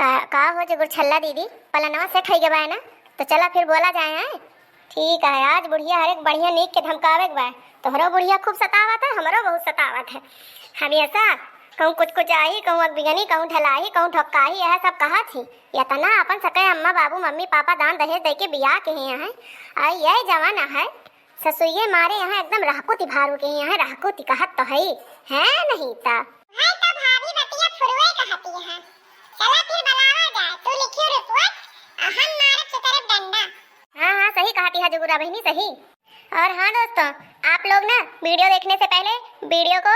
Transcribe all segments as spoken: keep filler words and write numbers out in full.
का, का हो जुगुर छल्ला दीदी, पलनवा सेट होइ गवा है ना, तो चला फिर बोला जाए, हैं? ठीक है, आज बुढ़िया हरेक बढ़िया नीक के धमकावे के बा। तोहरो बुढ़िया खूब सतावत है, हमरो बहुत सतावत है। हमेशा कहूँ कुछ कुछ आही, कहूँ अगबिगनी, कहूँ ढलाही, कहूँ ढोकाही, यह सब कहत ही। यतना अपन सके अम्मा बाबू मम्मी पापा दान दहेज दे के बियाह के हैं, और यह जमाना है ससुइये मारे यहाँ एकदम रहकुती भारू के यहाँ रहकुती कहत तो है, है नहीं ता? है तो भाभी बतिया फुरवे कहती है। चला फिर बुलावा जाए, तू लिखियो रिपोर्ट, आ हम मारब सुतरब डंडा। हाँ, हाँ, सही कहती है जुगुरा बहनी, सही। और हाँ दोस्तों, आप लोग ना वीडियो देखने से पहले वीडियो को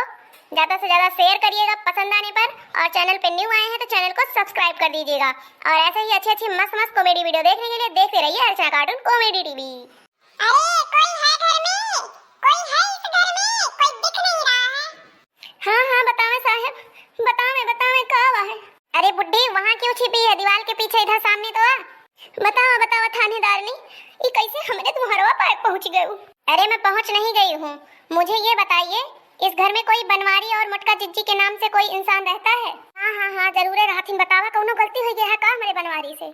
ज़्यादा से ज़्यादा शेयर करिएगा पसंद आने पर, और चैनल पे न्यू आए हैं तो चैनल को सब्सक्राइब कर दीजिएगा। और ऐसे ही अच्छी अच्छी मस्त मस्त कॉमेडी वीडियो देखने के लिए देखते रहिए अर्चना कार्टून कॉमेडी टीवी। अरे, कोई है घर में? कोई है इस घर में? कोई दिख नहीं रहा है। हाँ, हाँ, बतावे साहेब, बतावे, बतावे, का हुआ है? अरे बुड्ढी, वहाँ क्यों छिपी है? दीवार के पीछे इधर सामने तो आ। बतावा, बतावा थानेदारनी, ई कैसे हमरे तुम्हरवा पाए पहुँच गयू? अरे मैं पहुँच नहीं गई हूँ, मुझे ये बताइए, इस घर में कोई बनवारी और मोटका जिज्जी के नाम से कोई इंसान रहता है? हाँ, हाँ, हाँ, जरूरे रहथिन। बतावा, कौनो गलती हो गया है का हमरे बनवारी से?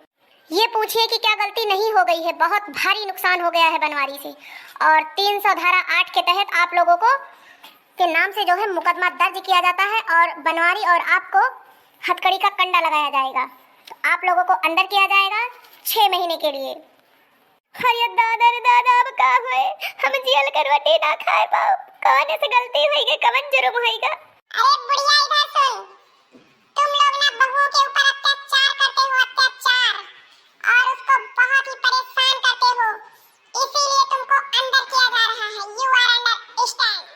ये पूछिए कि क्या गलती नहीं हो गई है, बहुत भारी नुकसान हो गया है बनवारी से। और तीन सौ धारा आठ के तहत आप लोगों को, के नाम से जो है मुकदमा दर्ज किया जाता है और बनवारी और आपको हथकड़ी का कंडा लगाया जाएगा। तो आप लोगों को अंदर किया जाएगा छह महीने के लिए। अरे दादा रे दादा, अब का होए, हम जियल के रोटी ना खाए पाओ। कौन से गलती हुई गई, कवन जुर्म हुई गा? अरे बुढ़िया इधर सुन, तुम लोग ना बहुओं के ऊपर अत्याचार करते हो, अत्याचार, और उसको बहुत ही परेशान करते हो, इसीलिए तुमको अंदर किया जा रहा है। You are under stand।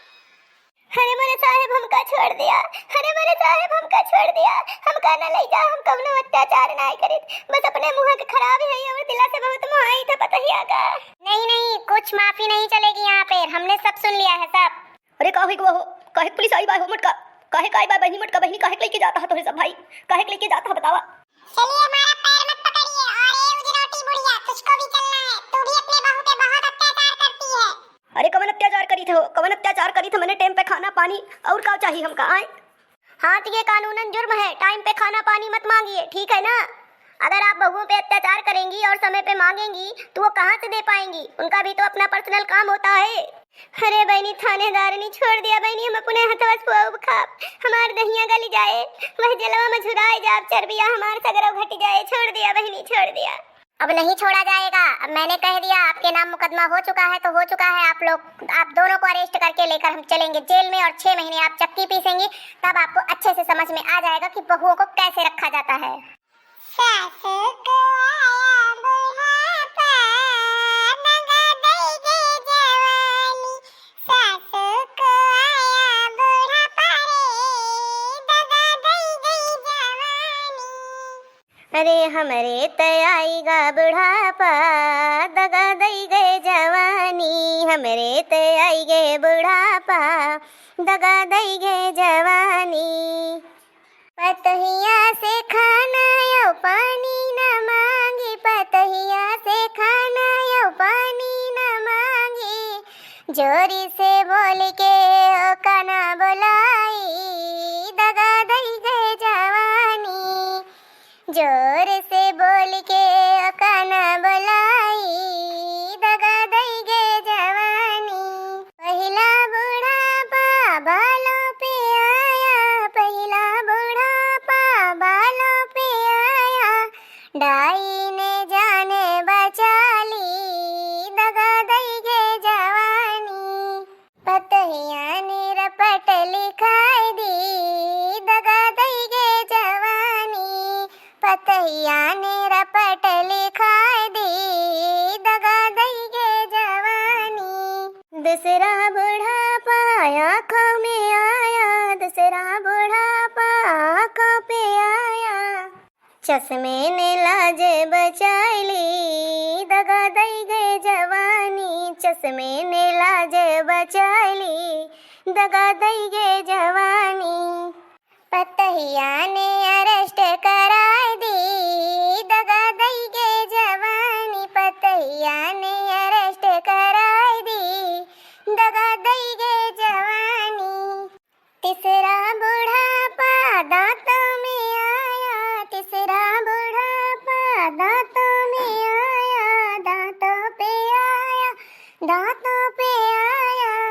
अरे मोरे साहेब, हमका छोड़ दिया, अरे मोरे साहेब, हमका छोड़ दिया, हमका ना ले जा, हम कौनो अत्याचार ना करित, बस अपने मुँह के खराब है और दिला से बहुत मोहाई था पतहिया का। नहीं, नहीं, कुछ माफी नहीं चलेगी यहाँ पे, हमने सब सुन लिया है, सब। अरे का हुई गवा हो? काहे पुलिस आई बा हो मोटका? काहे का आई बा बहिनी मोटका? बहिनी काहे के लेके जाता है तोहरे सब भाई? काहे के लेके जाता है बतावा? चलिए हमारा पैर मत पकड़िए। और ए उजरौटी बुढ़िया, तुझको भी चलना है, तू भी अपने बहू पे बहुत अत्याचार करती है। अरे कवन अत्याचार करी थे हो? कवन अत्याचार करी थे? मैंने टाइम पे खाना पानी और का चाहिए हमका आए? हाँ तो ये कानूनन जुर्म है, टाइम पे खाना पानी मत मांगिए, ठीक है ना? अगर आप बहुओं पे अत्याचार करेंगी और समय पे मांगेंगी तो वो कहाँ से दे पाएंगी? उनका भी तो अपना पर्सनल काम होता है। अरे बहनी थानेदारनी, छोड़ दिया बहनी, हम अपने हथवा से पुआउब खाब, हमार दहिया गली जाए, वह जलवा में झुराए जाब चरबिया, हमार सगरव घटी जाए, छोड़ दिया बहनी, छोड़ दिया। अब नहीं छोड़ा जाएगा, अब मैंने कह दिया आपके नाम मुकदमा हो चुका है तो हो चुका है। आप लोग, आप दोनों को अरेस्ट करके लेकर हम चलेंगे जेल में और छह महीने आप चक्की पीसेंगी, तब आपको अच्छे से समझ में आ जाएगा कि बहुओं को कैसे रखा जाता है। सासु को आया बुढ़ापा, दगा दई गे जवानी। सासु को आया बुढ़ापा रे, दगा दई गे जवानी। अरे हमरे त आई गा बुढ़ापा, दगा दई गे जवानी। हमरे त आई गे बुढ़ापा, दगा दई गे जवानी। पतहिया से खाना अउ पानी न मांगी, पतहिया से खाना अउ पानी न मांगी। जोरी से बोल के ओका न बोलाई, दगा दई गे जवानी। जोर से बोल के ओका न बोलाई, दगा दई गे जवानी। पहिला बुढ़ापा बालों पे आया, पहिला बुढ़ापा बालों पे आया, डाई ने जाने बचा ली, दगा दई गे जवानी। पतहिया ने रपट लिखाई दी, दगा दई गे जवानी। पतहिया ने रपट लिखाई दी, दगा दई गे जवानी। दूसरा बुढ़ापा आँखों में आया, दूसरा बुढ़ापा आँखों पे आया। चश्मे ने लाज बचाई ली, दगा दई गे जवानी। चश्मे ने लाज बचाई ली, दगा दई गे जवानी। पतहिया ने अरेस्ट कराई दी, दगा दई गे जवानी। पतहिया ने अरेस्ट कराई दी, दगा दई गे जवानी। तीसरा बुढ़ापा दांतों में आया, तीसरा पे आया।